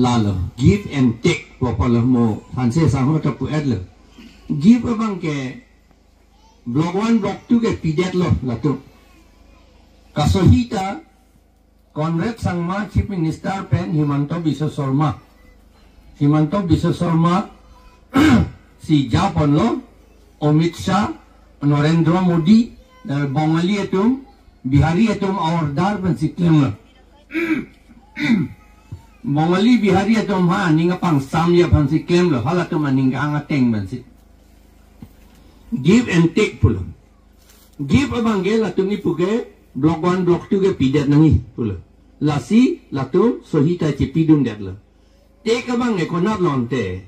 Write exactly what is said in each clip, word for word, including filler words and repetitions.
Lalo, give and take, pu apotlo mo, hanse sangho ta pu-etlo. Give abang ke, block one, block two ke pidetlo, latum. Kasohita, Conrad Sangma, Chief Minister pen Himanta Biswa Sarma. Himanta Biswa Sarma si japonlo, Amit Shah, Narendra Modi, dan Bongali atum, Bihari atum order pensi klemlo. Bongali Bihari atum ha aning apangsam ya pensi klemlo, halatum aning kehang ateng pensi. Give and take pulo. Give abang ke latum ipu ke block one, block two ke pidet nangji pulo. Lasi latum sohita chipidundetlo. Take abang ke konat lonte.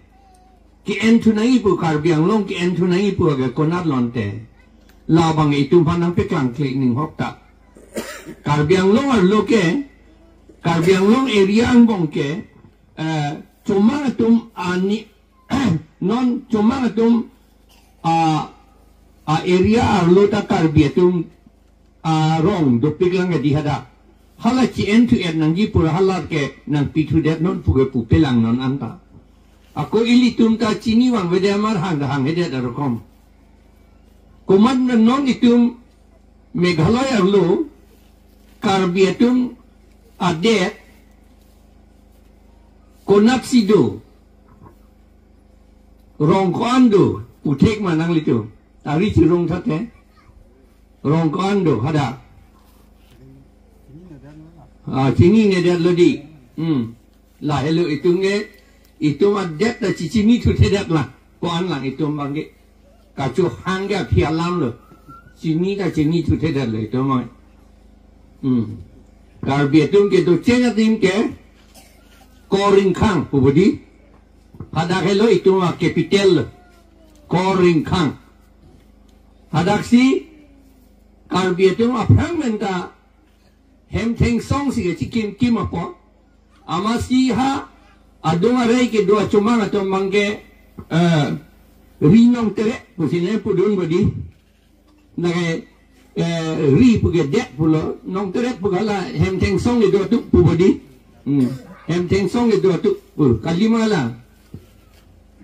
Ke-en thu nangji pu Karbi Anglong ke-en thu nangji pu ke konat lonte. Labang itum aphan nangpeklang klik ning hok ta. Karbi Anglong arlo ke, Karbi Anglong area angbong ke, eh, chomang atum ani, non chomang atum, ah, ah, area arlo ta Karbi atum arong dopik lang di hadak. Hala chi-en thu-et nangji pura hala ke nangpi thudet non pu ke pupe lang non anta. Ako ilitum ta chini vangvedet amar hang ta hanghedet arokom. Komat non itum Meghalaya arlo Karbi atum adet konatsi do, rong ko-an do, puthek ma nanglitum. Ari chirong thate. Rong ko-an do, hadak. Ah, chinine detlo di. Hmm. Lahelo itum ke, itum adet ta chichini thuthedet la. Ko-an lang itum abang ke. Kachohang ke aphi alamlo. Chini ta chini thuthedetlo itum abang. Hmm. Karbi atum kedocheng adim ke, Koringkhang pu bodi. Hadak helo itum a-capital lo. Koringkhang. Hadaksi Karbi atum aphrang pen ta hem thengsong si kachikimkim apot. Amatsi ha adung arei kedo achomang atum abang ke, eh, Ri Nongtere pusi ne pudun bodi. Nake, eh, ri pu ke det pulo, Nongtere pu ke hala hem thengsong kedo atum pu bodi. Hmm. Hem thengsong kedo atum pu, kali ma la.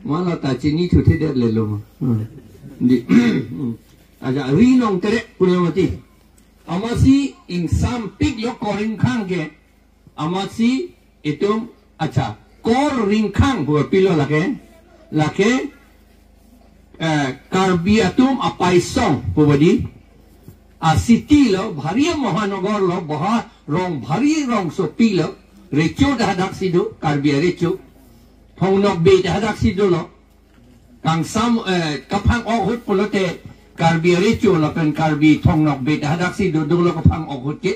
Ma la ta chini thuthedet lelo ma. Hmm. Di, hmm. Aja Ri Nongtere pulo mati. Amatsi ingsampiklo Koringkhang ke. Amatsi itum, acha, Koringkhang pu pilo lake, lake, eh, Karbi atum apaisong pu bodi. A-city lo, bhari a-Mahanagor lo, boha rong bhari rongsopi lo, recho ta hadaksi do, Karbi arecho. Thong Nokbe ta hadaksi dolo. Kangsam, eh, kaphang-ok ahut pulote Karbi arecho lapen Karbi Thong Nokbe ta hadaksi do, dolo kaphang-ok ahut ke.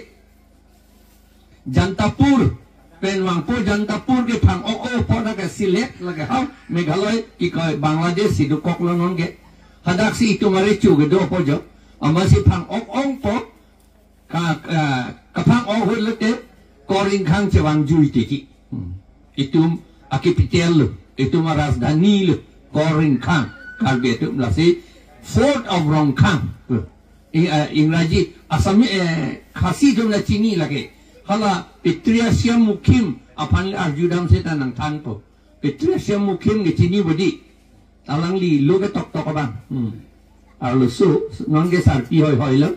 Jantapur, pen vangpo Jantapur kephang-ok-o apot lake Sylhet lake ha Meghalaya kikoi Bangladesh si dokoklo non ke. Hadaksi itum arecho kedo apot jo. Amatsi phang-ok-ong apot ka, ka, kaphang-ok ahut lote Koringkhang chevangjuite ki. Hmm. Itum a-capital lo, itum a-rajdhani lo, Koringkhang, Karbi atum lasi Fort of Rongkhang. Hmm. Ing-, eh, Ingraji, Assamese, eh, Khasi atum ta chini lake. Hala Patriarch Syiem Mukhim aphan arjudam seta nangthanpo. Patriarch Syiem Mukhim ke chini bodi. Alangli lo ke toktok abang. Hmm. Arloso, non ke sarpi hoihoi lo.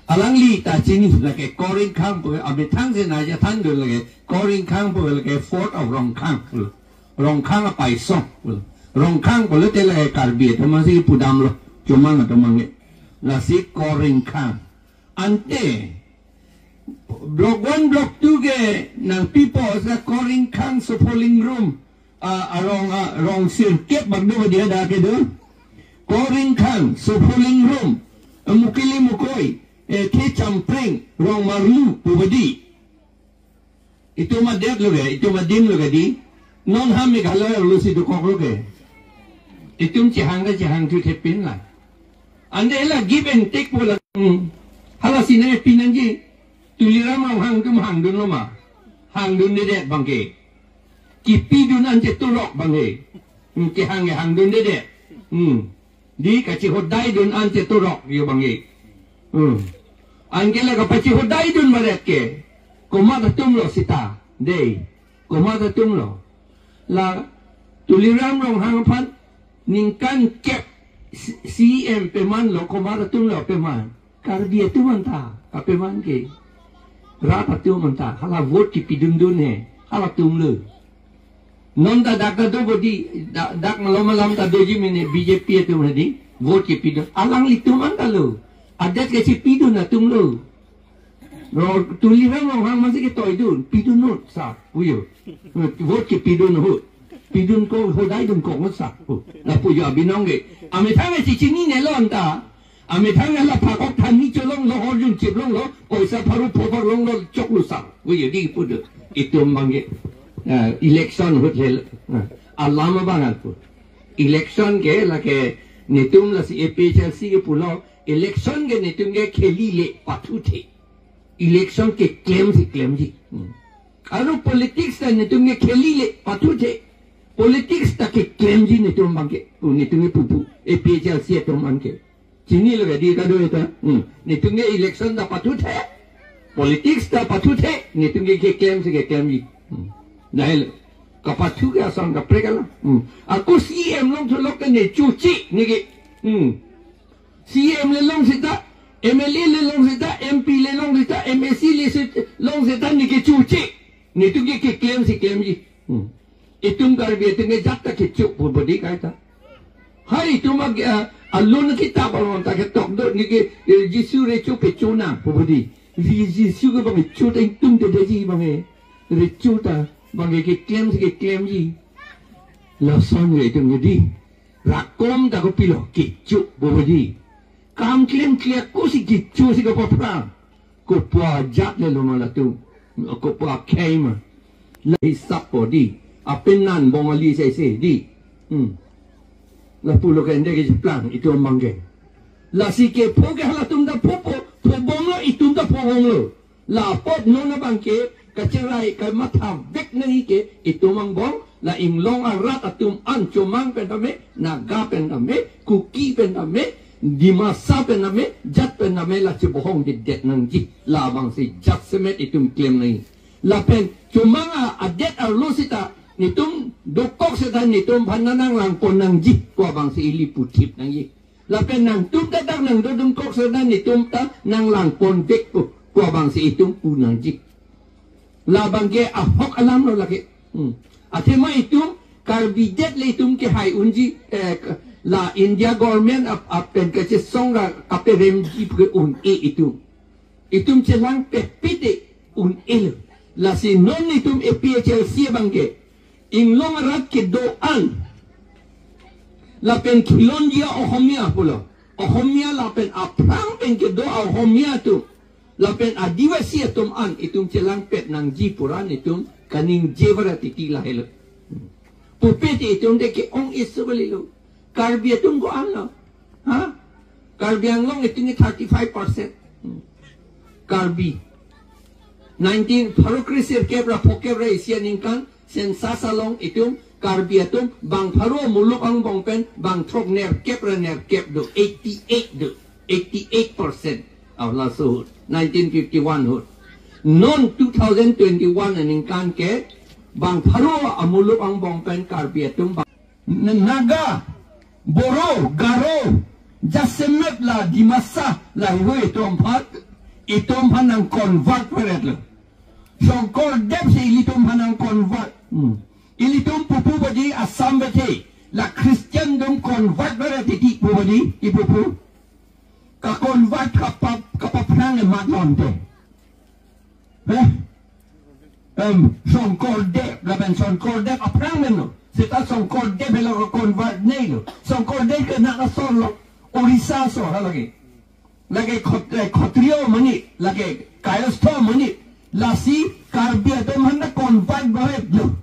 Alangli ta chini lake Koringkhang pu, amethang si nangchethandun lake Koringkhang pu lake Fort of Rongkhang. Rongkhang apaisong. Rongkhang pulote lake Karbi atum amatsi pudamlo. Chomang atum abang ke. Lasi Koringkhang. Ante, block one, block two ke nangpipo sa Koringkhang Sopholing Rum, ah, arong, ah, rong sirkep bang do dia da kedo. Koringkhang, Sopholing Rum, eh, Mukili Mukoi, eh, Khe Champreng, Rongmarlu, pu bodi. Itum adet lo ke, itum adim lo ke di. Non ha Meghalaya arlo si dokoklo ke. Itum chehang ta chehang thuthepin la. Ante la give and take pu la. Hmm. Halasi ne pinangji. Tuliram Ronghang atum hangdunlo ma. Hangdundedet abang ke. Kipidun an cheturok abang ke. Hmm, kehang ke hangdundedet. Hmm. Di kachehodaidun an cheturok yo abang ke. Hmm. Anke la kapachehodaidun baret ke. Komat atum lo seta. Dei. Komat atumlo? La Tuliram Ronghang aphan ningkan kep C-, CEM pemanlo, komat atumlo peman? Karbi atum anta kapeman ke. Rat atum anta, hala vote kipidundun he, halatumlo. Non ta dak ta do bodi, da-, dak malom malom ta doji mene BJP atum hedi, vote kipidun. Alanglitum antalo. Adet kachipidun atumlo. Ro Tuliram Ronghang masi ketoidun, pidun not sa, puyo. Vote kipidun ahut. Pidun ko hodai dun ko ngot sa. Lapu jo abinong ke. Amethang ke chichinine lo anta. Amethang ke la phakok thanni cholonglo, horjun chiplonglo, poisa pharo pho parlonglo choklo sa. Puyo di pudo. Itum abang ke. Ah, election ahut hel. Ah, alam abang alpu. Election ke lake netum lasi APHLC ke pulo. Election ke netum ke kheli le pathuthe. Election keklem si klemji. Hmm. Aru politics ta netum ke kheli le pathuthe. Politics ta keklemji netum abang ke. Oh, netum ke pupu. APHLC atum abang ke. Chinilo ke di kado eta. Hmm. Netum ke election ta pathuthe. Politics ta pathuthe. Netum ke keklem si keklemji. Hmm. Dahil kapathu ke ason kaprek alam. Hmm. Ako CEM longthu lok ke ne chuchi neke. Hmm. CEM le long seta, MLA le long seta, MP le long seta, MAC le se-, long seta neke chuchi. Netum ke keklem si klemji. Hmm. Itum Karbi atum ke jat ta kecho pu bodi kaita. Hai itum ag-, ah, alun kita balon ta ketok do neke, eh, Jisu recho pecho nang pu bodi. Ji-, Jisu ke abang kecho ta itum te deji abang ke. Recho ta abang ke keklem si keklemji. Lason ke itum ke di. Rakom ta kopilo kecho pu bodi. Kam klemkle ako si kecho si kapaphrang. Kopo ajat le lo ma latum. Kopo akhei ma. La hisap po di. Apenan Bongali sese di. Hmm. Lapulo ke ende kechiplang itum abang ke. Lasi kepho ke halatum ta phopo, phobomlo, itum ta phobomlo. La apot non abang ke kacherai kamatha vek nangji ke itum angbong, la inglong arat atum an, chomang pen tame, Naga pen tame, Kuki pen tame, Dimasa pen tame, jat pen tame la chebohong didet nangji. Labangsi jat semet itum klem nangji. Lapen chomang a-, adet arlo seta netum dokok seta netum aphan nanglangpon nangji. Ko abangsi ili puthip nangji. Lapen nangtum ta dak nangdodun kok seta netum ta nanglangpon vek pu, ko abangsi itum pu nangji. Labang ke ahok alam lo lake. Hmm. Athema itum Karbi det le itum kehai unji, eh, la India government ap-, apen kachesong ra kaperemji pu ke un-e itum. Itum chelang pepite un-elo. Lasi non itum APHLC abang ke inglong arat kedo-an lapen khilonjia Ohomia pulo. Ohomia lapen aphrang pen kedo a-Ohomia atum lapen Adivasi atum an itum chelangpet nangji pu ra netum kaningje varet titi lahelo. Pupe te itum de ke-ong isu balilo. Karbi atum ko-anlo? Ha? Karbi Anglong itum ke thirty-five percent. Hmm. Karbi. Nineteen, pharo kresirkep ra phokep ra isi aningkan census along itum Karbi atum bang pharo muluk angbong pen bang throk nerkep ra nerkep do, eighty-eight do, eighty-eight percent. Aw laso ahut, nineteen fifty-one ahut. Non two thousand twenty-one aningkan ke bang pharo amuluk angbong pen Karbi atum bang N-, Naga, Boro, Garo, jasemet la Dimasa, la hiho itum aphan, itum aphan nang convert varetlo. Shongkordev si ilitum aphan nang convert. Hmm. Ilitum pupu bodi Assam bethe, la Christian atum convert varet titi pu bodi, ipupu. Ka-convert kapa-, kapaphrang e mat lonte. Eh? Em, Shongkordev, lapen Shongkordev aphrang menlo. Seta Shongkordev helo ka-convert nelo. Shongkordev ke nang asor lo. Orissa asor ha lake. Lake Khot-, eh, Khotriyo mani, lake Kayastha mani. Lasi Karbi atum aphan ta convert varetlo.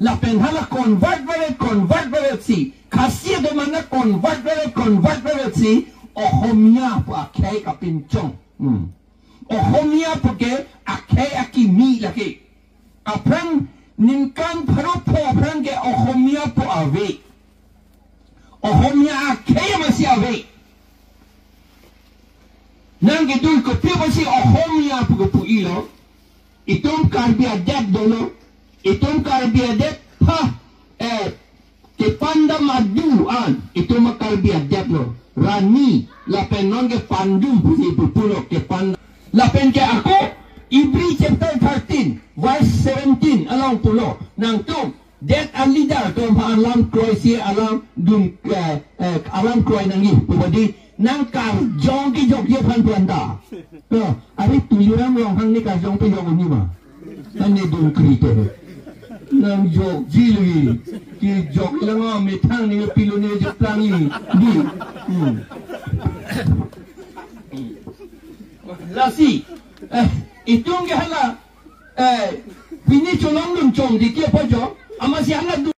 Lapen hala convert varet, convert varet si. Khasi atum aphan ta convert varet, convert varet si. Ohomia pu akhei kapinchong. Hmm. Ohomia pu ke akhei akimi lake. Aphrang ningkan pharo pho aphrang ke Ohomia pu ave. Ohomia akhei masi ave. Nang kedun kopi masi Ohomia pu kepu-ilo. Itum Karbi adet dolo. Itum Karbi adet, ha, eh, kepandam adu an, itum a Karbi adet lo. Rani, lapen non kepandum pusi pupulo kepandam. Lapen ke ako, Ibri chapter thirteen, verse seventeen, along pulo. Nangtum, det a leader atum aphan alam kroisi alam dun, eh, eh, alam kroi nangji pu badi nangkarjong kejokji aphan pu anta. To, ari Tuliram Ronghang ne karjong pejok unji ma? Ane dun kri te. Nangjokji lagi. Kejok lang o methang ne pilo ne jok lang i. Di. Hmm. Lasi. Eh, itum ke hala. Eh, pini cholongdun chom di ke pojo. Amatsi hala dun.